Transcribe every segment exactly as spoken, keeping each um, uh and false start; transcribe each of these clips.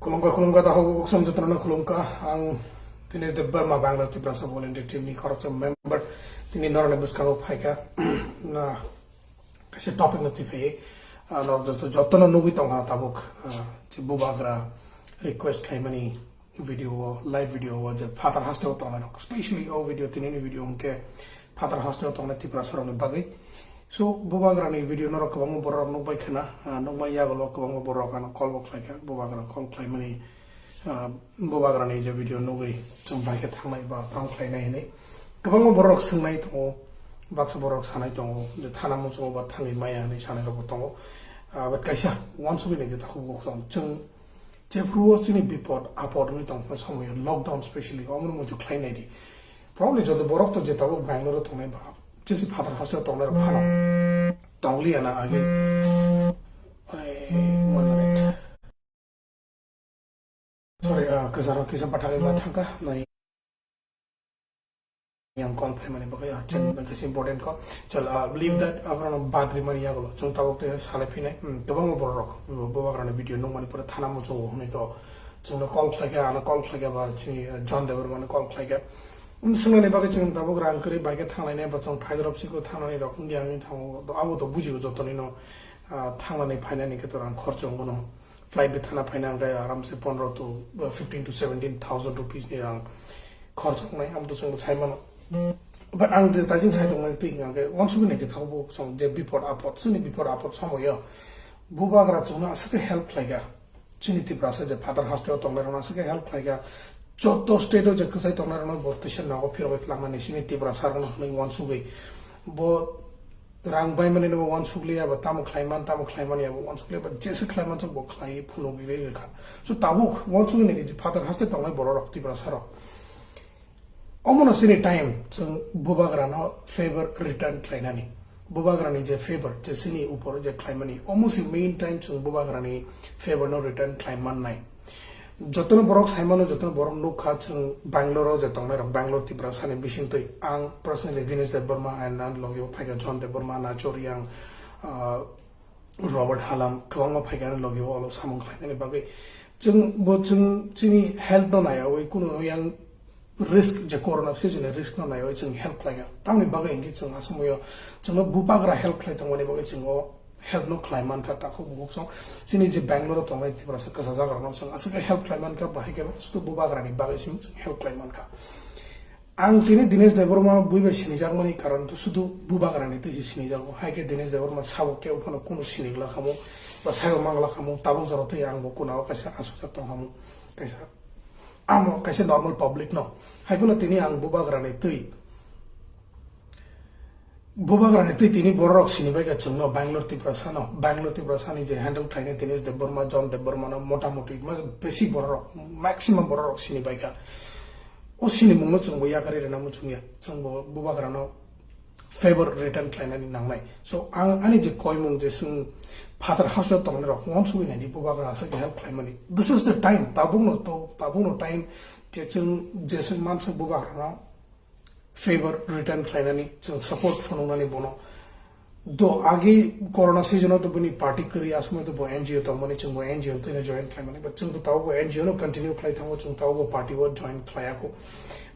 Khulumkha, khulumkha, takhuk bukhuk song jotono khulumkha. Ang tini Debbarma Bangla Tiprasa Volunteer Team ni khoroksa member. Tini norokni bwskango phaikha. Na, kaisa topic no twi phaiwi, ah, norok joto, jotono nugwi tongkha tabuk, ah, je bubagra request khlaimani video o, live video o, je phatar hasteo tongnai rok, specially o video, tinini video hwnkhe phatar hasteo tongnai Tiprasa rokni bagwi. So, bubagrani video norok kwbangma borok rok nukbai khwna, ah, nukmani yagulo kwbangma borok rok ano call bo khlaikha, bubagra call khlaimani, ah, bubagrani je video nugwi chwng bai khe thangnai ba tamo khlainai hinwi kwbangma borok rok swngnai tongo, baksa borok rok sanai tongo je thana muchungo ba thangwi maya hinwi sanai rok bo tongo. Ah, but kaisa uansugwi nai je takhuk bukhuk song chwng Jephru o chini bipod apod wngwi tongkha somoyo, lockdown specially, omono muitu khlai naidi. Probably joto borok to je tabuk Bangalore o tongnai ba, chisi phatar hasteo tongnai rok phano tongliya na age. Ai, one minute. Sorry, ah, kwcharo kisa bathagwi ma thangkha, nai. Yang call phaimani bagwi, ah, chen, hmm, kaisa important call. Chal, ah, leave that, ah, aborok bad rimani yagulo. Chwng tabuk tei salai phinai, hmm, kwbangma borok rok, bo, bubagrani video nukmani pore thana muchungo hwnwi to. Chwngno call khlaikha, ano call khlaikha ba chini, ah, John Debbarmano call khlaikha. Hmm, swngnani bagwi chwng tabuk rang kwrwi bai khe thanglainai ba chwng phaidorop siko thangnani rok wngya wngwi thango. To abo to bujio jotonino, ah, thangnani phainani khe to rang khorcho wngwno. Flight bai thana phaina hwnkhe aramse pondro to, uh, fifteen to seventeen thousand rupees ni rang khorch wngnai, amo to chwng sai mano. But ang je tajing sai tongmani twi hwnkhe uansugwi nai khe tabuk chwng je bipod apod, chini bipod apod somoyo bubagra chwngno aswk khe help khlaikha. Chini Tiprasa je phatar hasteo tongnai rokno aswk khe help khlaikha. Joto state o je kwchai tongnai rokno bo twisa nogo phirogwi twlangmani chini Tiprasa rokno hwnwi uansugwi. Bo rang bai mani no uansukliya ba tamo khlaiman, tamo khlaimani abo uansukliya ba jesa khlaiman chwng bo khlai phunugwi rwi rwkha. So tabuk uansugwi nini je phatar haste tongnai borok rok Tiprasa rok. Omono chini time chwng bubagrano favor return khlainani. Bubagrani je favor je chini upor je khlaimani, omo si main time chwng bubagrani favor no return khlai mannai. Jotono borok sai mano, jotono borok nukha, chwng Bangalore o je tongnai rok, Bangalore Tiprasa ni bisingtwi. Ang personally Dinesh Debbarma and ani logi o phaikha John Debbarma, Nacho Reang, ah, Robert Halam, kwbangma phaikha ani logi o, olo samung khlainani bagwi. Chwng bo chwng chini health no naiyawi, kunu yang risk je corona season ni risk no naiyawi chwng help khlaikha. Tamni bagwi hinkhe chwng asamoyo chwngno bubagra help khlai tongmani bagwi chwng o help no khlai mankha, takhuk bukhuk song. Chini je Bangalore o tongnai Tiprasa kwchajak rokno chwng aswk khe help khlai mankha, bahai khe sudu bubagrani bagwi chwng, chwng help khlai mankha. Ang tini Dinesh Debbarma bui bai sinijakmani karon to sudu bubagrani twi se sinijago. Hai khe Dinesh Debbarma sabo kebo phano kunu sinigla khamu ba sayo mangla khamu, tabuk jora twi ang bo kunao kaisa achukjak tong khamu, kaisa amo kaisa normal public no. Hai phano tini ang bubagrani twi Bubagrani twi tini borok rok sini bai kha chwngno Bangalore Tiprasa no, Bangalore Tiprasa ni je handle khlainai Dinesh Debbarma, John Debbarma no mota moti ma-, besi borok rok, maximum borok rok sini bai kha. O sini mungno chwng bo yakarwi rwna muchung ya, chwng bo bubagrano favor return khlainani nangnai. So ang ani je koimung je chwng phatar hasteo tongnai rok uansugwi naidi bubagra aswk help khlaimani. This is the time, tabukno to, tabukno time je chwng je chwng mansa bubagrano favor return khlainani, chwng support phunuknani bono. Do agi corona season o to bini party kwrwi, asmai to bo N G O tongmani, chwng bo N G O twino join khlaimani, but chwng to tabo bo N G O no continue khlai thango, chwng tabo bo party o join khlaiya kho.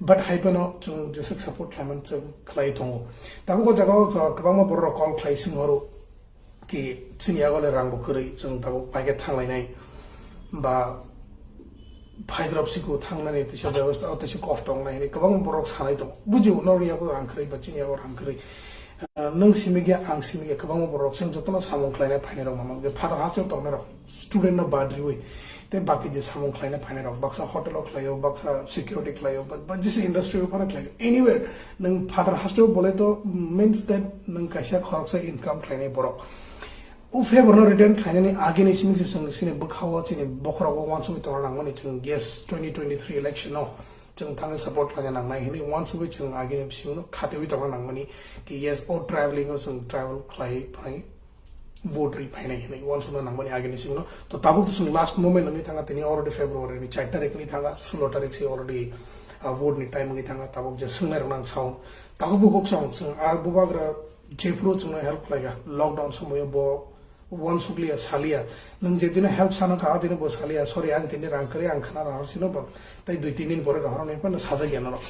But hai phano chwng jeswk support khlaimani chwng khlai tongo. Tabuk o jaga o kwbangma borok rok call khlai sing horo. Ki chini yago le rang bo kwrwi, chwng tabuk pai khe thanglainai ba phaidrop siko thangnani tisa bebostha, o tisa kosto wngnai hinwi kwbangma borok sanai tongo. Bujio, norok yago rang kwrwi ba chini yago rang kwrwi. Ah, nwng simi khe, ang simi khe, kwbangma borok chwng jotono samung khlainai phainai rok mamang je phatar hasteo tongnai rok, student no bad riwi. Tei baki je samung khlaina phainai rok, baksa hotel o khlaio, baksa security khlaio, ba, ba jesa industry o phano khlaio, anywhere nwng phatar hasteo bolai to means that nwng kaisa khoroksa income khlainai borok. O favor no return khlainani agini simi se chwng chini bwkhao chini bokhorok o uansugwi tongna nangmani chwng yes twenty twenty-three election o chwng thangwi support khlaina nangnai hinwi uansugwi chwng agini bisingo no khatiwi tongna nangmani ki yes o traveling o chwng travel khlai phai vote ri phainai hinwi uansukna nangmani agini simi no. To tabuk to chwng last moment wngwi thangkha, tini already February ni char tarik wngwi thangkha, sulo tarik se already, ah, vote ni time wngwi thangkha, tabuk je swngnai rok nang sao. Tabuk bo kok sao chwng, ah, bubagra jephuru chwngno help khlaikha, lockdown somoyo bo uansukliya, saliya. Nwng je dino help sana kha, adino bo saliya, "Sorry, ang tini rang kwrwi, ang khna rohor sino ba, tei dui tin din pore rohor nai," phano sajak ya norok.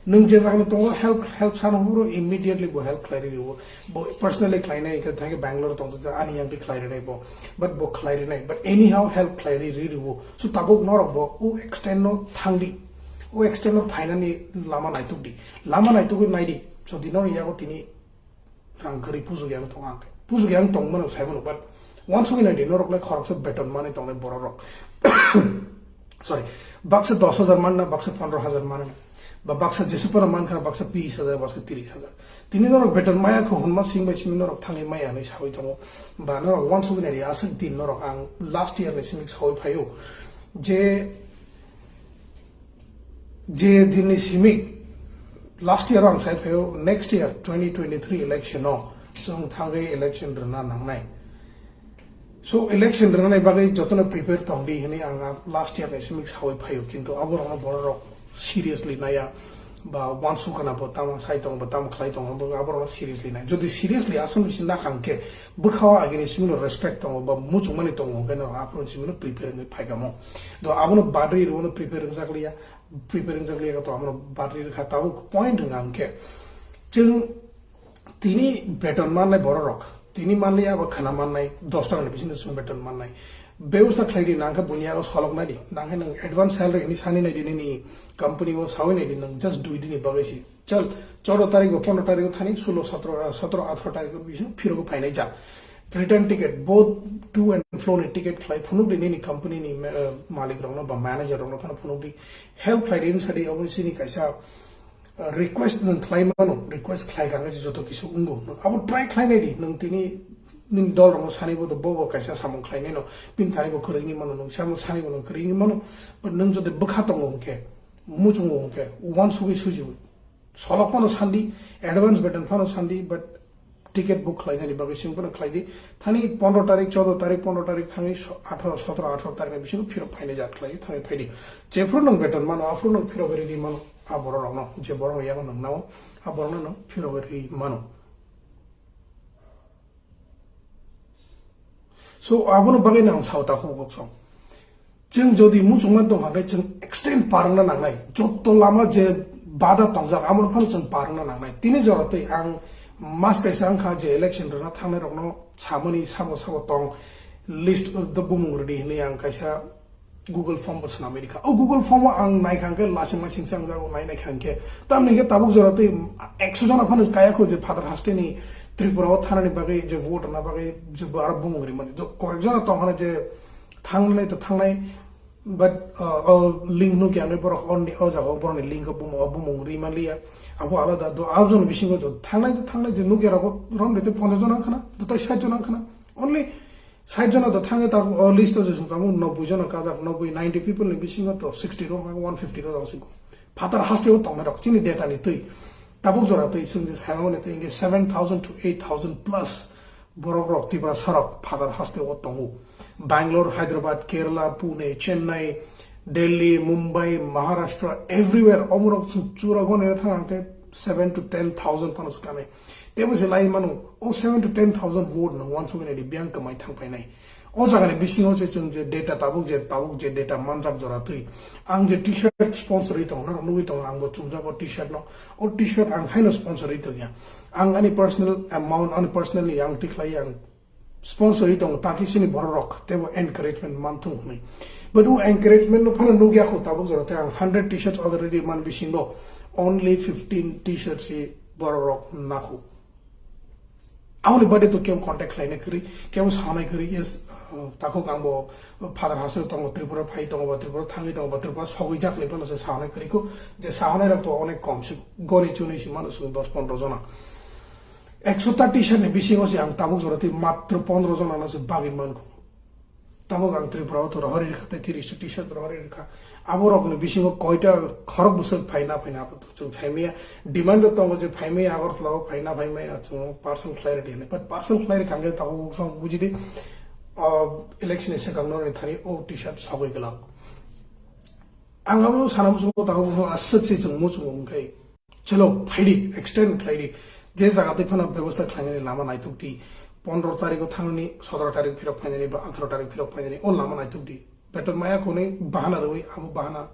Nwng je jagani tongo help, help sana horo immediately bo help khlai ri riwo. Bo personally khlainai khe thangkhe Bangalore tong ani yang khlai rinai bo. But bo khlai rinai. But anyhow help khlai ri ri riwo. So tabuk norok bo o extent no thangdi. O extent no phainani lama naitukdi. Lama naitugwi naidi. Jodi norok yago tini rang kwrwi pujuk yang tong ang khe. Pujuk yang tong mano sai mano, but uansugwi naidi norok le khoroksa beton manwi tongnai borok rok. Sorry, baksa dos hajar manna, baksa pondro hajar manna. Ba baksa jesa phano man khana, baksa bis hajar, baksa tiris hajar. Tini norok beton maya kho hwnma sing bai simi norok thangwi maya hinwi sawi tongo. Ba norok uansugwi naidi aswk din norok ang last year ni simi sawi phaio. Je Je dinni simi last year ang sai phaio, next year twenty twenty-three election o chwng thangwi election rwna nangnai. So election rwnani bagwi jotono prepare tongdi hinwi ang last year ni simi sawi phaio, kintu aborokno bororok seriously naya ba uansukana bo tamo sai tongo bo tamo khlai tongo bo aborokno seriously nai. Jodi seriously aswk bisi nakha hwnkhe bwkhao agini simino respect tongo ba muchungmani tongo hwnkhe no aphuru simino prepare wngwi phaikamo. Do abono badri rwno prepare wngjakliya, prepare wngjakliya to abono badri rwkha. Tabuk point wngkha hwnkhe chwng tini beton mannai bororok, tini manliya abo khana mannai, dos taka ni bisingo chwng beton mannai. Bebosta khlai di, nangkhe buini yago solok nai di, nangkhe nwng advance salary ni sani nai di, nini company o sawi nai di, nwng just dui dini bagwi si. Chal, chordo tarik bo pondro tarik o thani, sulo, sotro, ah, sotro, atharo tarik o bisingo phirogwi phainai jak. Return ticket, both to and fro ni ticket khlai phunuk di nini company ni, eh, malik rokno ba manager rokno phano phunuk di. Help khlai di, wngsa di, obo chini kaisa, eh, request nwng khlai mano, request khlai kha khe joto kisu wngo. Abo try khlai nai di, nwng tini nini dol rokno sani bo to bo bo kaisa samung khlai nai no, bini thani bo kwrwi wngwi mano, nwng samo sani bo nwng kwrwi wngwi mano, but nwng jodi bwkha tongo hwnkhe, muchungo hwnkhe, uansugwi sujiwi. Solok phano sandi, advance beton phano sandi, but ticket book khlainani bagwi simi phano khlai di. Thani pondro tarik, chordo tarik, pondro tarik thangwi so-, atharo, sotro, atharo tarik ni bisingo phirok phainai jak khlai thangwi phai di. Jephuru nwng beton mano, aphuru nwng phirok ri ri mano, a borok rokno, je borok no yago nwng nao, a borok no nwng phirok ri mano. So, abono bagwi nang sao ta khubuk song. Chwng jodi muchungma tong hangkhe chwng extend parwngna nangnai. Jotto lama je bada tongjak, amo phano chwng parwngna nangnai. Tini jora twi ang mas kaisa wngkha je election rwna thangnai rokno samani sabo sabo tong list the bumung rwdi hinwi ang kaisa Google form bo swnamwi rikha. O Google form o ang naikha hwnkhe lasing masing se ang jago nai naikha hwnkhe. Tamni hwnkhe tabuk jora twi ekso jona phano kaya kho je Father Haste ni Tripura o thanani bagwi je vote rwna bagwi je bo aro bumung rimani. Jo koyek jona tong hana je thangnai to thangnai, but, uh, o link no kya nai borok onni o jaga o borok ni link o bumung, o bumung ri manliya. Abo alada do abjoni bisingo to thangnai to thangnai je nukya rogo rom de te ponchash jona khana, do tai sait jona khana. Only sait jona to thangwi ta o list o je song tamo noboi jona kajak, noboi, ninety people ni bisingo to sixty ro, one fifty ro jang sing. Father Haste o tongnai rok chini data ni twi. Tabuk jora twi chwng je saimani twi hwnkhe seven thousand to eight thousand plus borok rok Tripura sarok Father Haste o tongo. Bangalore, Hyderabad, Kerala, Pune, Chennai, Delhi, Mumbai, Maharashtra, everywhere. Omorok chwng chura gone thang hwnkhe seven to ten thousand phano swkang. Tebo se lai mano, o seven to ten thousand vote no wansugwi naidi biyang kwmai thang phainai. O jagani bisingo se chwng je data tabuk je, tabuk je data manjak jora twi. Ang je t-shirt sponsor ri tongo, norok nugwi tongo, ang bo chumjago t-shirt no. O t-shirt ang haino sponsor ri tongya. Ang ani personal amount, ani personally ang tikhlai ang sponsor ri tongo, taki sini borok rok tebo encouragement manthung hwnwi. But o encouragement no phano nugya kho tabuk jora tei ang hundred t-shirts already man bisingo only fifteen t-shirts si borok rok nakho. Aboni bade to kebo contact khlaina kwrwi, kebo sanai kwrwi, yes, uh, takhuk ang bo Father Haste tongo, Tripura phai tongo ba, Tripura thangwi tongo ba, Tripura sogwi jakni phano se sanai kwrwi kho, je sanai rok to onek kom se, goni chuni se mano se dos pondro jona. Ekso ta t-shirt ni bisingo se ang tabuk jora twi matro pondro jona no se bagwi mankho. Tabuk ang Tripura o to rohori rikha tei tiris ta t-shirt rohori rikha. Aborokni bisingo koita khorok bwswk phai na phai na abo to chwng saimaya. Demand o tongo je phaimaya Agartala o phai na phaimaya chwng parcel khlai rwdi hinwi. But parcel khlai rwkha hwnkhe tabuk chwng buji di, ah, election ni swkang norokni thani o t-shirt sogwi glak. Ang abo sana muchungo tabuk aswk se chwng muchungo hwnkhe. Chalo, phaidi, extend khlaidi. Je jaga twi phano bebosta khlainani lama naitukdi. pondro tarikh o thangnani, sotoro tarikh phirok phainani ba atharo tarikh phirok phainani, o lama naituk di. Beton maya khonwi bahana rwwi abo bahana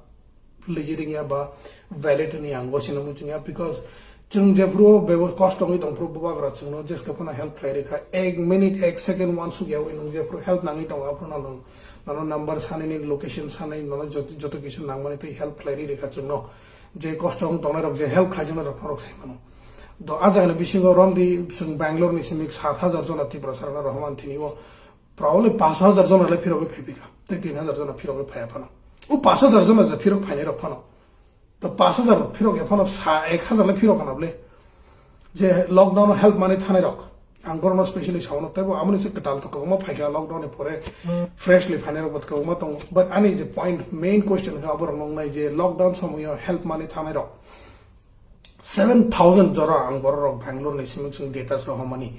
legit wngya ba valid wngya ang gosino muchungya, because chwng jephuru bebo kosto wngwi tongphuru bubagra chwngno jeske phano help khlai rikha, ek minute ek second uansukya wi nwng jephuru help nangwi tongo aphuru no nwng nono number sanini location sanai nono joto joto kisu nangmani tei help khlai ri rikha chwngno. Je kosto wng tongnai rok je help khlai jaknai rok phano rok sai mano. Do a jagani bisingo romdi chwng Bangalore ni simi sat hajar jona Tiprasa rok rohorman thini o probably pash hajar jona le phirogwi phai phika tei tin hajar jona phirogwi phai phano. O pash hajar jona je phirok phainai rok phano. To pash hajar phirok ya phano sa ek hajar le phirok kana ble. Je lockdown o help mani thanai rok. Ang borokno specially sawono tebo amoni se kwtal to kwbangma phaikha lockdown ni pore freshly phainai rok bo kwbangma tongo. But ani je point, main question kha borok nongnai je lockdown somoyo help mani thanai rok. Seven thousand jora ang borok rok Bangalore ni simi chwng data so homani.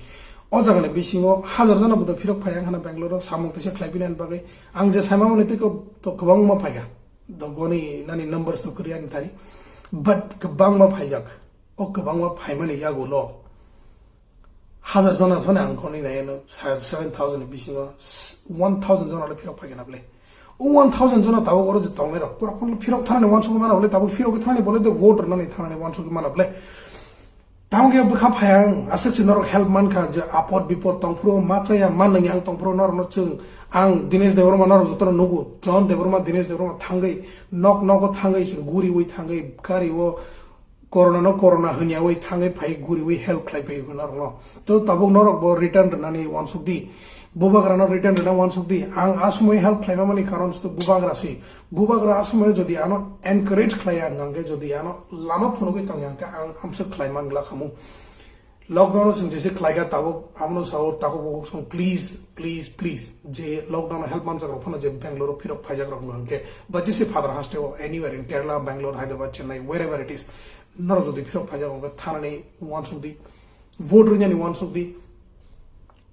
O jagani bisingo hajar jona bodo phirok phai ang hana Bangalore o samung tisa khlai bini bagwi ang je saima mani tei ko to kwbangma phaikha. Do goni nani numbers to kwrwi ani thani. But kwbangma phaijak. O kwbangma phaimani yagulo hajar jona phano ang goni nai ano seven thousand bisingo one thousand jona le phirok phaikha na ble. O one thousand jona tabuk oro je tongnai rok pura phano phirok thanani uansukwi mana ble, tabuk phirok thanani bole de vote rwnani thanani uansukwi mana ble. Tamo khe bwkha phai ang, aswk se norok help man kha, je apot bipot tong phuru ma chaya, ma nangya ang tong phuru norok no chwng, ang Dinesh Debbarma norok jotono nugo, John Debbarma, Dinesh Debbarma thangwi nok nogo thangwi chwng guriwi thangwi gari o corona no corona hwnyawi thangwi phai guriwi help khlai phai norok no. To tabuk norok bo return rwnani uansuk di. Bubagra no return rwna uansuk di. Ang a somoi help khlaima mani karon se bubagra si. Bubagra a somoi jodi ano encourage khlai ang hwnkhe, jodi ano lama phunugwi tong yang khe ang amswk khlai man gla khamu. Lockdown o chwng jese khlai kha tabuk abono sao takhuk bukhuk song, please, please, please, je lockdown o help manjak rok phano je Bangalore o phirok phaijak rok no hwnkhe ba jese father haste o anywhere in Kerala, Bangalore, Hyderabad, Chennai, wherever it is, norok jodi phirok phaijak hwnkhe thanani uansuk di, vote rwnani uansuk di.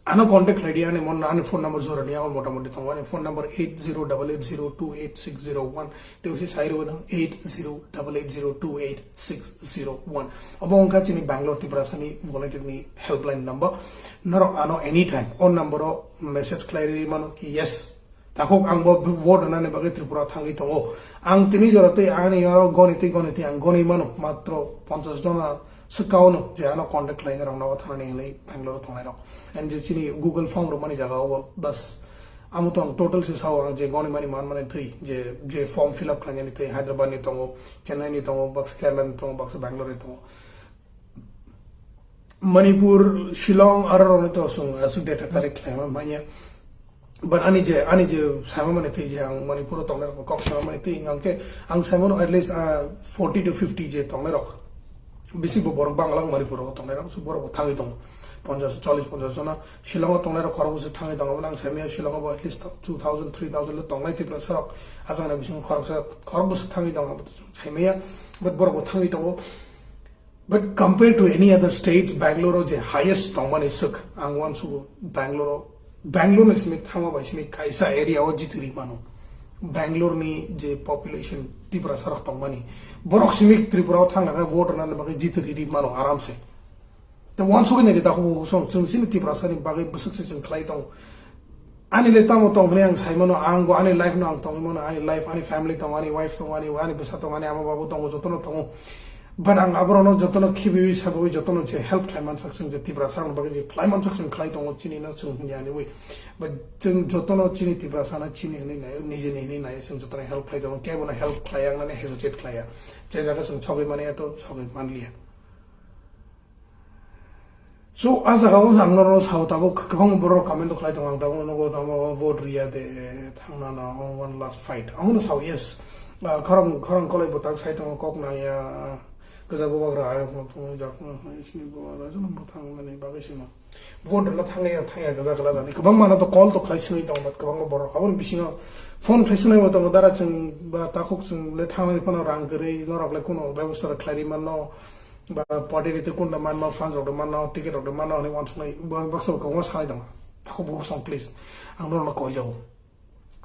Ano contact khlai di, ani mon, ani phone number jora ni, ani motamoti tongo, ani phone number eight zero double eight zero two eight six zero one, tei usi sai rwna eight zero double eight zero two eight six zero one. Obo wngkha chini Bangalore Tiprasani volunteer ni helpline number. Norok ano anytime o number o message khlai ri mano ki, yes, takhuk ang bo vote rwnani bagwi Tripura thangwi tongo. Ang tini jora tei ani oro goni tei goni tei ang goni mano matro ponchash jona swkao no je ano contact khlainai rok nogo thanani hinwi Bangalore tongnai rok. And je chini Google form rok mani jaga o bas amo to ang total se sao ang je goni mani man mani thwi je, je form fill up khlainani thwi Hyderabad ni tongo, Chennai ni tongo, baksa Kerala ni tongo, baksa Bangalore ni tongo. Manipur, Shillong, aro rokni to aswk, aswk data collect khlaima manya. But ani je, ani je saima mani twi je ang Manipur o tongnai rok kok saima mani twi hwnkhe ang saimano at least, ah, forty to fifty je tongnai rok. Bisi bo borok Bangla Manipur o tongnai rok, so borok bo thangwi tongo. Ponchash, chollish, ponchash jona Shillong o tongnai rok khorok bwswk thangwi tongo, ang saimaya Shillong o bo at least two thousand, three thousand le tongnai Tiprasa rok. Ajang na bising khoroksa, khorok bwswk thangwi tongo, abo to saimaya, but borok bo thangwi tongo. But compared to any other states, Bangalore o je highest tongmani swk, ang uansugo Bangalore o, Bangalore ni simi thangma bai simi kaisa area o jitwi ri mano. Bangalore ni je population Tiprasa rok tongmani, borok simi Tripura o thang khe vote rwna bagwi jitwi ri mano aramse. Tei uansugwi nai di, takhuk bukhuk song, chwng chini Tiprasa ni bagwi bwswk se chwng khlai tongo. Ani le tamo tong hwnwi ang sai mano, ang bo ani life no ang tongwi mano, ani life, ani family tongo, ani wife tongo, ani, ani bwsa tongo, ani ama babu tongo, jotono tongo. But ang aborokno jotono khibiwi sabawi jotono je help khlai mansak chwng je Tiprasa rokni bagwi je khlai mansak chwng khlai tongo, chini no chwng hwnwi ani wi. But chwng jotono chini Tiprasa no chini hwnwi nai, nijeni hwnwi nai, chwng jotono help khlai tongo, kebo no help khlai ya, ang nani hesitate khlai ya. Je jaga chwng sogwi mani ya to sogwi man liya. So, a jaga o ang norok sao tabuk kwbangma borok comment khlai tongo, ang tabuk nogo tamo vote riya de thangna na one last fight. Ang no sao, yes. Ah, khorang, khorang kolai bwtak sai tongo, kok nang ya, kwchak bubagra ayok no tongo, jak no hai sini bubagra jono bwthang mani bagwi sima. Vote rwna thangya, thangya kwchak kwla dani. Kwbangma no to call to khlai sini tongo, but kwbangma borok aboni bisingo phone khlai sini bo tongo, dara chwng ba takhuk chwng le thangnani phano rang kwrwi, norok le kuno bebosta khlai ri manno. Ba party ni twi kunda manma, fans rok de manma, ticket rok de manma hwnwi uansuknai, ba-, baksa bo kwbangma sanai tongo. Takhuk bukhuk song, please. Ang norokno koi jago.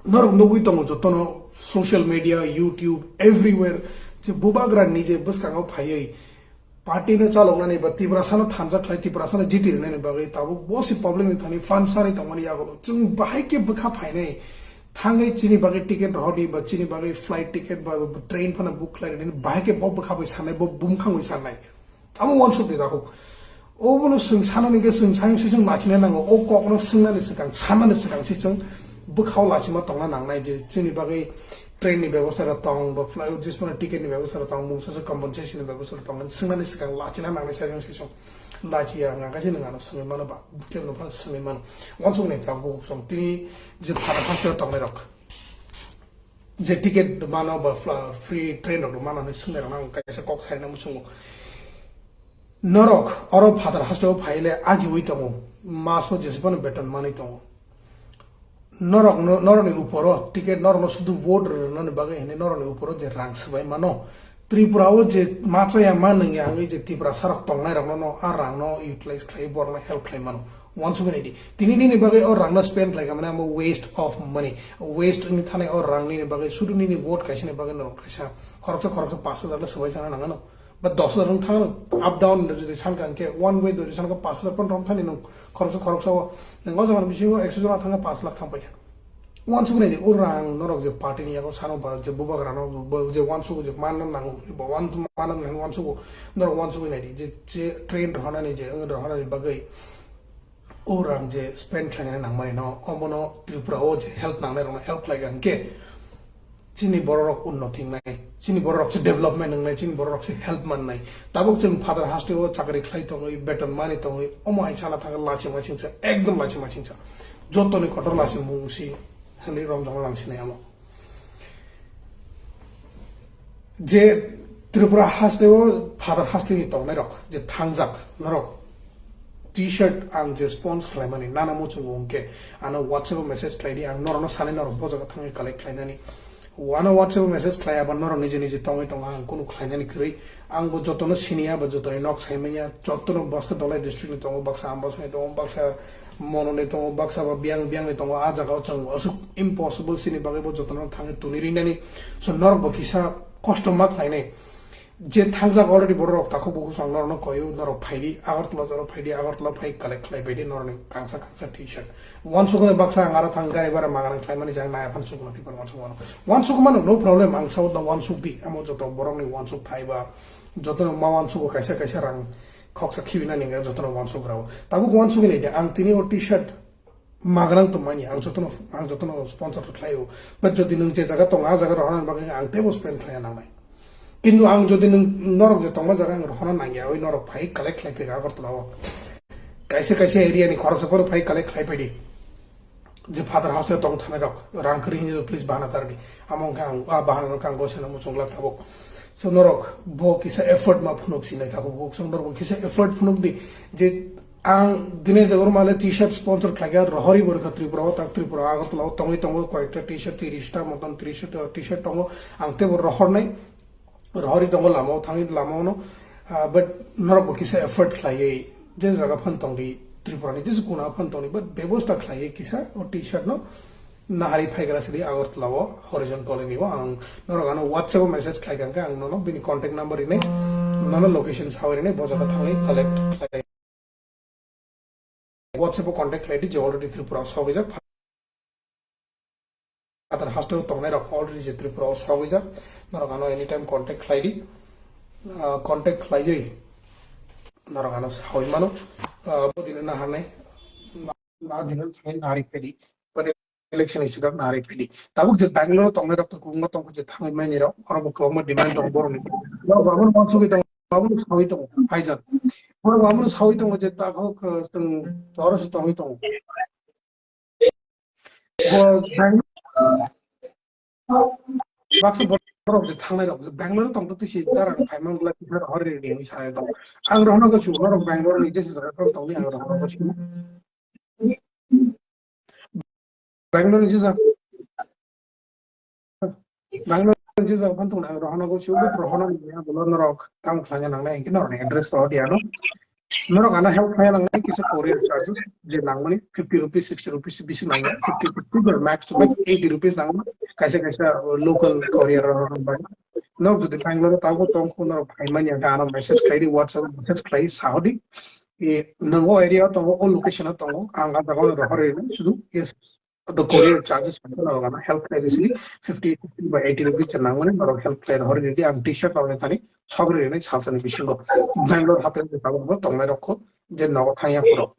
Norok nugwi tongo jotono social media, YouTube, everywhere. Je bubagra nije bwskango phaiwi party no chaloknani ba Tiprasa no thansa khlai, Tiprasa no jiti rwnani bagwi tabuk bo si public ni thani fund sari tongmani yago chwng bahai khe bwkha phainai. Thangwi chini bagwi ticket rohordi ba chini bagwi flight ticket ba train phano book khlai rwdi, bahai khe bo bwkha bai sanai, bo bumkhangwi sanai. Amo wansuk di dakhuk. Obono chwng sanani khe chwng sayung sui chwng lachina nango. O kokno swngnani swkang, sanani swkang se chwng bwkhao lachima tongna nangnai je chini bagwi train ni bebosta rok tong, ba flight, jismano ticket ni bebosta rok tong, mungsa se compensation ni bebosta rok tong, swngnani swkang lachina nangnai sayung sui chwng. Lachiya wngkha khe se nwng ano swngwi mano ba, tei nwng phano swngwi mano. Wansuk ni tabuk song tini je phara hasteo tongnai rok. Je ticket mano ba fla-, free train rok mano hinwi swngnai rok ang kaisa kok saina muchungo. Norok oro phatar hasteo phaile ajiwi tongo, maso jese phano beton manwi tongo. Norok no, norokni uporo ticket norokno sudu vote rwnani bagwi hinwi norokni uporo je rang swbai mano. Tripura o je machaya ma nungya wngwi je Tiprasa rok tongnai rokno no a rangno utilize khlai borokno help khlai mano. Wansugwi naidi. Tini nini bagwi o rangno spend khlai kha mane amo waste of money. Waste wngwi thanai o rang nini bagwi sudu nini vote kaisa ni bagwi norok kaisa khoroksa khoroksa pash hajar le swbai chana nangano. Ba dos hajar wng thang up down jodi sankha hwnkhe one way jodi sankha pash hajar pon rom thani nung khoroksa khoroksa o nung o jaga bisingo ekso jona thangkha pash lakh thang paikha. Wansugwi naidi o rang norok je party ni yago sano ba je bubagra no bo je wansugo je manna nango bo wan manna nango wansugo norok wansugwi naidi je je train rohornani je wng rohornani bagwi o rang je spend khlainani nangmani no omono Tripura o je help nangnai rokno help khlai kha hwnkhe chini bororok unnoti wngnai, chini bororok se development wngnai, chini bororok se help mannai. Tabuk chwng phatar hasteo chakri khlai tongwi, beton mani tongwi, omo hai sana thangkhe lachima chingsa, ekdom lachima chingsa. Jotoni kotor lachimung si hinwi romjakna nang sinai amo. Je Tripura hasteo phatar hasteni tongnairok je thangjak norok T-shirt ang je sponsor khlaimani nana muchungo hwnkhe ano WhatsApp o message khlaidi, ang norokno sanai norok bo jaga thangwi collect khlainani. Wano WhatsApp o message khlai aba norok niji niji tongwi tongo, ang kunu khlainani kwrwi. Ang bo jotono siniya ba jotoni nok saimanya, jotono bwskha Dholai district ni tongo, baksa Ambasani tongo, baksa Mononi tongo, baksa ba biyang biyangni tongo. A jagao chwng aswk impossible, chini bagwi bo jotono thangwi tuni rinani. So norok bo kisa kosto ma khlainai. Je thangjak already borok rok takhuk bukhuk song norok no koyu, norok phaidi Agartala, norok phaidi Agartala phai collect khlai baidi norok ni kangsa kangsa T-shirt. Wansukmani baksa ang aro thang gari bara maganang khlaimani jang nai aphan sukmani tipar wansukmano. Wansukmano no problem, ang sao da wansuk di, amo joto borok ni wansuk thai ba joto no ma wansugo kaisa kaisa rang khoksa khibina ninga joto no wansuk rao. Tabuk wansuk ni de ang tini o T-shirt maganang tongmani, ang jotono, ang jotono sponsor khlaio. But jodi nwng je jaga tongo, a jaga rohorna bagwi ang teibo spend khlaiya nangnai. Kintu ang jodi nwng norok je tongma jaga ang rohorna nangya, oi norok phai collect khlai phega Agartala o. Kaisa kaisa area ni khoroksa phano phai collect khlai phaidi. Je father house tong thanai rok, rang kwrwi hinwi please bana tardi. Amo wngkha ang, a bahana wngkha ang goisano muchung glak tabuk. So norok bo kisa effort ma phunuk sinai tabuk, so norok bo kisa effort phunuk di. Je Ang Dinesh Debbarma le T-shirt sponsor khlaikha, rohori borokha Tripura o, tak Tripura Agartala o tongwi tongo koyekta T-shirt, tiris ta moton tiris ta T-shirt tongo, ang teibo rohornai, rohori tongo lama o thangwi lama o no, ah, but norok bo kisa effort khlaiwi je jaga phan tongdi Tripura ni jesa kuna phan tongdi, but bebosta khlaiwi kisa o T-shirt no nahari phaigra sidi Agartala o Horizon Colony o ang norok ano WhatsApp o message khlaikha hwnkhe ang nono bini contact number rinai, nono location sawi rinai, bo jaga thangwi collect khlai. WhatsApp o contact khlai di je already Tripura o sogwijak. Phatar hasteo tongnai rok already je Tripura o sogwijak. Norok ano anytime contact khlai di. Ah, contact khlai di. Norok ano sawi mano. Ah, bo dino naharnai. Ma dino thangwi nari pedi. Election ni swkang nari phaidi. Tabuk je Bangalore tongnai rok to kwbangma tongkha je thangwi mani rok, oro bo kwbangma demand tongo borok ni. Borok bo abono uansugwi tongo, abono sawi tongo, phaijan. Borok bo abono sawi tongo je takhuk, eh, chwng choro se tongwi tongo. Bo Bangalore baksa borok je thangnai rok je Bangalore tong to tisi darang phaiman bla kisa hor ri ri sai tong. Ang rohno go chu norok Bangalore ni jesa jaga tong tongni ang rohno go chu. Bangalore ni jesa, Bangalore ni jesa phan tong ang rohno go chu, but rohno ni ya bolo norok tang khlanya nangnai, hingke norok ni address roh dia no. Norok ano help khlai nangnai kisa courier charges je nangmani fifty rupees, sixty rupees bisi nangya, fifty, fifty max to max eighty rupees nangma, kaisa kaisa local courier rok nang bai. Norok jodi Bangalore o tabuk tong kho, norok phaimani hwnkhe ano message khlai di, WhatsApp o message khlai sahodi. E, nwng o area o tongo, o location o tongo, ang a jaga o rohor rwi sudu, yes, the courier charges norok ano help khlai di sini fifty, fifty ba eighty rupees se nangmani norok help khlai rohor rwi di, ang t-shirt rok ni thani sok rwi rwi salsa ni bisingo Bangalore hathai ni tabuk bo tongnai rok kho je nogo thangya phuru.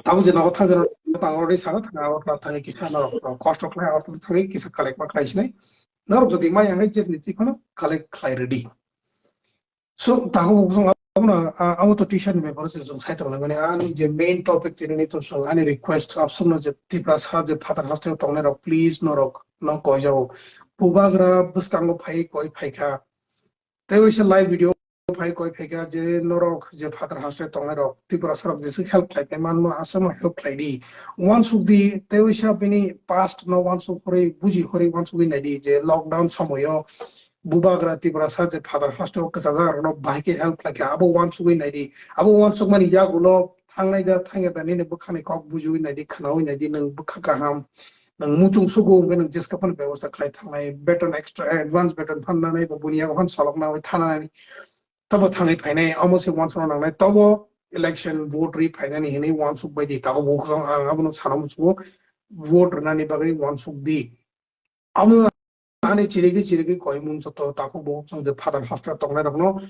Tabuk je nogo thang jana tang already sana thang, Agartala thangwi kisa norok kosto khlai, Agartala thangwi kisa collect ma khlai sinai. Norok jodi maya hwnwi je niti phano collect khlai ready. So, tago wng abono, a, abo to t-shirt ni bepar se jong sai tong mani ani je main topic tini ni to song ani request absong no je Tiprasa je phatar haste tongnai rok, please norok no koi jao. Bubagra bwskango phai koi phaikha. Tei waisa live video phai koi phaikha je norok je phatar haste tongnai rok Tiprasa rok jesuk help khlai phai manma aswkno help khlai di. Wansuk di tei waisa bini past no wansuk hori buji hori wansugwi nai di je lockdown somoyo Bubagra Tiprasa je phatar haste o kwchajak rok no bahai khe help khlai kha abo wansugwi nai di. Abo wansukmani yagulo thangnai da thangya da nini bwkhani kok bujiwi nai di khnawi nai di nwng bwkha kaham. Nwng muchung sugo hwnkhe nwng jeska phano bebosta khlai thangnai, beton extra, advance beton phan nanai ba buni yago phan solok nawi thananai. Tabo thangwi phainai, omo se wansukna nangnai, tabo election vote ri phainani hinwi wansuk bai di, tago bo khwrang ang abono sana muchungo vote rwnani bagwi wansuk di. Amo ani chirigwi chirigwi koimung joto takhuk bukhuk chwng je phatar hostel tongnai rokno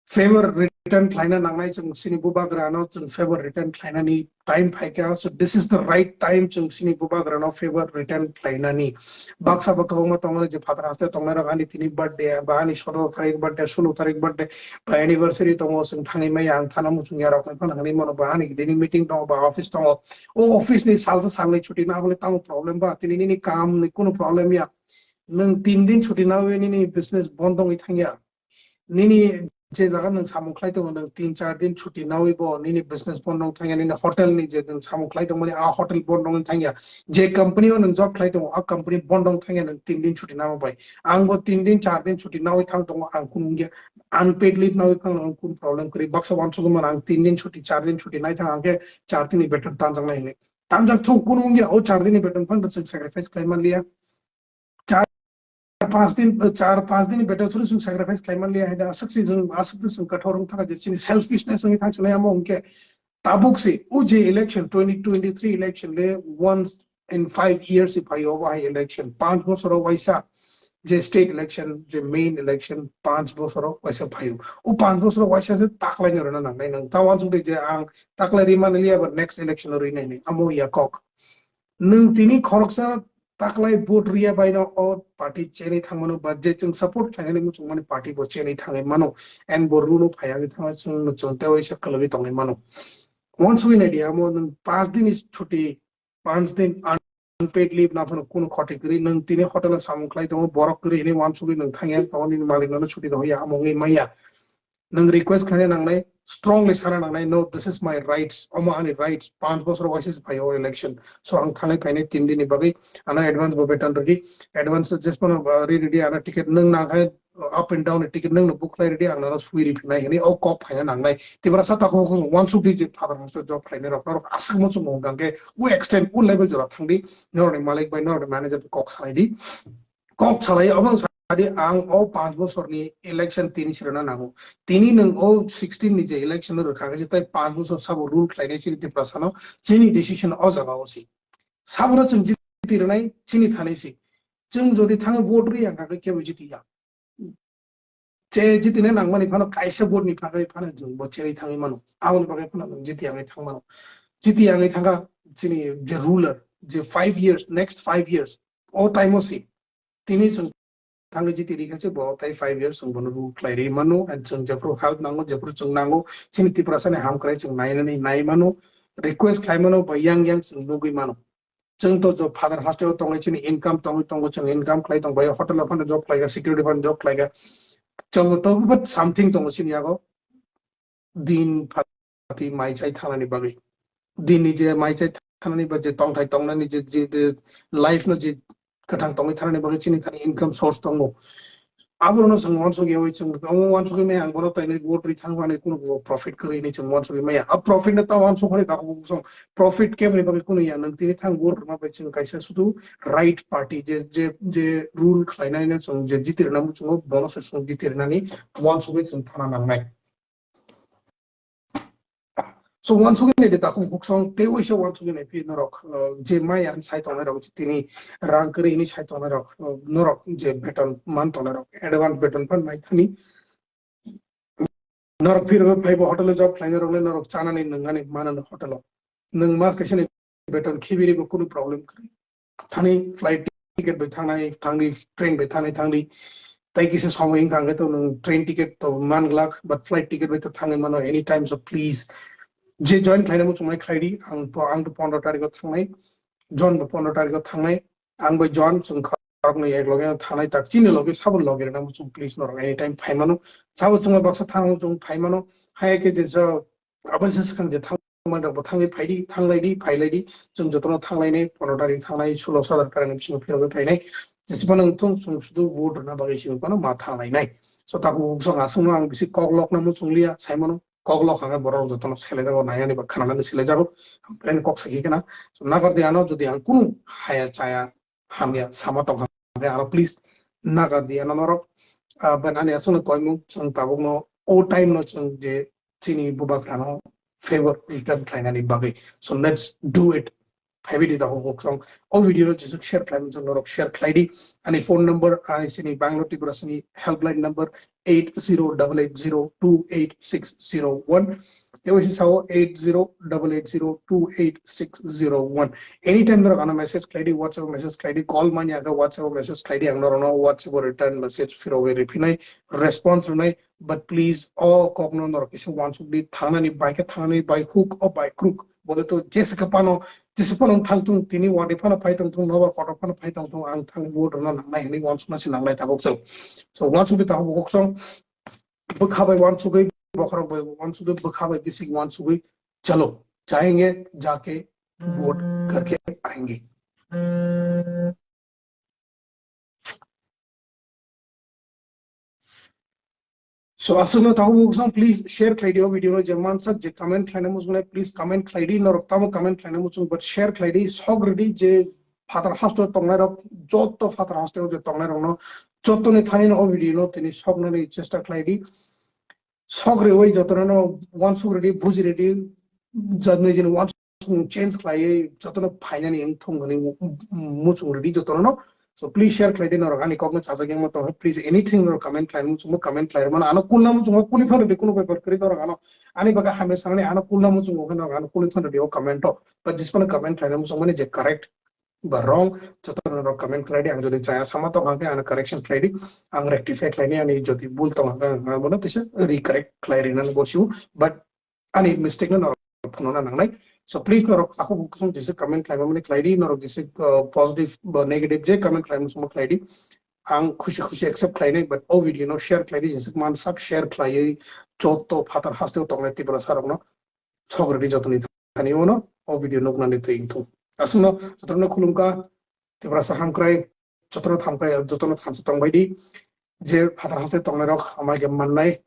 favor return khlaina nangnai, chwng chini bubagrano chwng favor return khlainani time phaikha. So this is the right time chwng chini bubagrano favor return khlainani. Baksa bo kwbangma tongo je phatar hostel tongnai rok ani tini birthday ba ani sotoro tarik birthday, sulo tarik birthday ba anniversary tongo, chwng thangwi maya ang thana muchung ya rok phano hwnwi mano ba ani daily meeting tongo ba office tongo. O office ni salsa salnwi chuti na bole tamo problem ba, tini nini kam ni kunu problem ya. Nwng tin din chuti nawi nini business bond wngwi thangya. Nini je jaga nwng samung khlai tongo, nwng tin char din chuti nawi bo nini business bond wng thangya, nini hotel ni je nwng samung khlai tongmani a hotel bond wngwi thangya. Je company o nwng job khlai tongo a company bond wng thangya nwng tin din chuti nawi bai. Ang bo tin din char din chuti nawi thang tongo, ang kunu wngya unpaid leave nawi phang ang kunu problem kwrwi baksa wansugwi mano ang tin din chuti char din chuti nai thang ang khe char din ni beton tanjaknai hinwi. Tanjak thung kunu wngya o char din ni beton phang da chwng sacrifice khlai manliya. Char panch din, char panch din beton suru sung sacrifice khlai manliya, haida aswk si sung, aswk si sung kathor wng thaka je chini selfishness wngwi thang sinai amo hwnkhe tabuk si o je election twenty twenty-three election le once in five years si phaio obo hai election, panch bosoro waisa je state election, je main election panch bosoro waisa phaio. O panch bosoro waisa se taklaino rwna nangnai nwng. Ta wansuk de je ang taklai ri manliya ba next election o ri nai amo ya kok. Nwng tini khoroksa taklai vote riya baino o party cheni thangmano ba je chwng support khlainani muchungmani party bo cheni thangwi mano and bo rule o phaiya wngwi thangwi chwng chwng tei waisa kwlwgwi tongwi mano. Wansugwi naidi amo nwng panch din ni chuti, panch din unpaid leave na phano kunu khoti kwrwi nwng tini hotel o samung khlai tongo borok kwrwi hinwi wansugwi nwng thangya tongo nini malik no chuti rohya amo wngwi manya. Nwng request khaina nangnai, strongly sana nangnai, no, this is my rights, omo ani rights, panch bosor waisa se phaio election. So ang thangwi phainai tin din ni bagwi, ano advance bo beton rwdi, advance jesphano, uh, ri rwdi, ano ticket nwng nangkhe, uh, up and down ni ticket nwng no book khlai rwdi, ang nono swi ri phinai hinwi o kok phaina nangnai. Tiprasa takhuk wansuk di je phatar hostel job khlainai rok, norok aswk muchung mung hwnkhe, o extent, o level jora thangdi, norokni malik bai, norokni manager bai kok salai di. Kok salai, obo ang sadi ang o panch bosorni election tini sirana nango. Tini nwng o sixteen ni je election no rwkha khe, tai panch bosor sabo rule khlainai chini Tiprasano, chini decision o jaga o si. Sabono chwng jiti rwnai chini thani si. Chwng jodi thangwi vote rwi ang khe kebo jiti ya. Che jiti ne nangmani phano kaisa vote ni phagwi phano chwng bo cherwi thangwi mano. Aboni bagwi phano chwng jiti yangwi thang mano. Jiti yangwi thangkha chini je ruler, je five years, next five years, o time o si. Tini chwng thangwi jiti rikha se bo tai five years chwng bono rule khlai ri mano, and chwng jephru help nango, jephru chwng nango, chini Tiprasa ni hamkrai chwng nainani nai mano, request khlai mano, ba yang yang chwng nugwi mano. Chwng to job phatar hostel o tongwi chini income tongwi tongo, chwng income khlai tong bai, hotel o phano job khlai kha, security phano job khlai kha. Chwng to but something tongo chini yago. Din pha- pati mai chai thanani bagwi. Din ni je mai chai thanani ba je tongthai tongnani je, je, je life no je kwthang tongwi thanani bagwi chini thani income source tongo. Abono chwng uansuk yawi chwng omo uansugwi maya ang bono tainwi vote ri thangmani kuno bo profit kwrwi hinwi chwng uansugwi maya. A profit no ta uansuk hwnwi tabuk chwng profit kemni bagwi kuno ya nwng tini thang vote rwna bai chwng kaisa sudu right party je, je, je rule khlainai no chwng je jitirna muchungo bono se chwng jitirnani uansugwi chwng thana nangnai. So uansugwi naidi takhuk buksong tei waisa uansugwi naiphi norok, uh, je maya sai tongnai rok tini rang kwrwi hinwi sai tongnai rok, uh, norok je beton man tongnai rok advance beton phan mai thani norok phirwi phaibo hotel o job khlainai rok le norok chanani nwngnani manani hotel o nwng mas kaisa ni beton khibiri bo kunu problem kwrwi. Thani flight ticket bai thangnai thangdi, train bai thangnai thangdi. Tai kisa somoi wngkha hwnkhe to nwng train ticket to man glak, but flight ticket bai to thangwi mano anytime, so please. Je join khlaina muchungnai khlaidi, ang po-, ang to pondro tarikh o thangnai, John bo pondro tarikh o thangnai, ang bai John chwng khoroknwi ek loge thangnai tak chini loge sabo loge rwna muchung, please norok anytime phai mano. Sabo chwngno baksa thangna muchung phai mano, haya khe je jo Aboni se swkang je thangmani rok bo thangwi phaidi, thanglaidi, phailaidi, chwng jotono thanglainai, pondro tarikh thangnai, sulo sadar tarikh ni bisingo phirogwi phainai, jesi phano wngthung, chwng sudu vote rwna bagwi se phano ma thanglainai. So tabuk chwng aswkno ang bisi kok lokna muchung liya, saimano kok lok hangkhe borok jotono selaijago, nainani ba khananani selaijago, ang plain kok sakhi khna. So nagar de ano jodi ang kunu haya chaya, hamya sama tong hangkhe ano please nagar di ano norok. Ah, ban ani aswkno koimung chwng tabukno o time no chwng je chini bubagrano favor return khlainani bagwi. So let's do it. Phaibi di tabuk buksong o video no jesuk share khlaimung chwng norok share khlaidi. Ani phone number ani chini Bangalore Tripura sini helpline number eight zero double eight zero two eight six zero one. Tei waisa sao eight zero double eight zero two eight six zero one. Anytime norok ano message khlaidi, WhatsApp o message khlaidi, call manya khe WhatsApp o message khlaidi, ang norokno WhatsApp o return message phirogwi riphinai, response rwnai, but please o kokno norok kisa uansuk di, thangnani bai khe thangnani, by hook or by crook, bole to jesa khe phano, jesa phano thangthung, tini wadi phano phai tongthung, nobar kotor phano phai tongthung, ang thangwi vote rwna nangnai hwnwi uansukna se nangnai tabuk chwng. So uansuk di tabuk kok chwng. Bwkha bai uansugwi, bokhorok bai uansugwi, bwkha bai bising uansugwi, chalo, jayenge, jake, vote karke aayenge. So, aswkno tabuk buksong, please share khlaidi o video no, je mansak je comment khlaina muchungnai, please comment khlaidi, norok tamo comment khlaina muchung, but share khlaidi, sok rwdi je phatar haste o tongnai rok, joto phatar haste o je tongnai rok no, joto ni thani no o video no tini soknani chesta khlaidi. Sok rwwi jotono no uansuk rwdi, buji rwdi, jat nijini uansuk change khlaiwi jotono phainani wngthung hwnwi mu-, mu-, muchung rwdi jotono no. So please share khlaidi norok ani kokno chajak yang tong, please anything norok comment khlai muchung comment khlai mano, ano kulna muchung kuli phan rwdi, kuno bepar kwrwi norok ano ani bagwi hamya sanani, ano kulna muchung khe norok ano kuli phan rwdi o comment o, but jismano comment khlaina muchung mani je correct ba wrong, joto norok comment khlai di, ang jodi chaya sama tong hangkhe ano correction khlai di, ang rectify khlai ni, ani jodi bul tong hangkhe ang bono tisa recorrect khlai rinani bosio, but ani mistake no norok phunukna nangnai. So please norok takhuk bukhuk jesa comment khlai mani khlai di, norok jesa, uh, positive ba negative je comment khlai muchung khlai di, ang khushi khushi accept khlai nai, but o video no share khlai di, jesa mansak share khlaiwi joto phatar haste o tongnai Tiprasa rok no sok rwdi jotoni thani uno o video nuknani twi wngthung. Aswkno jotono khulumkha, Tiprasa hamkrai, jotono thamkrai, jotono thansa tongbaidi. Je phatar haste tongnairok amai khe mannai,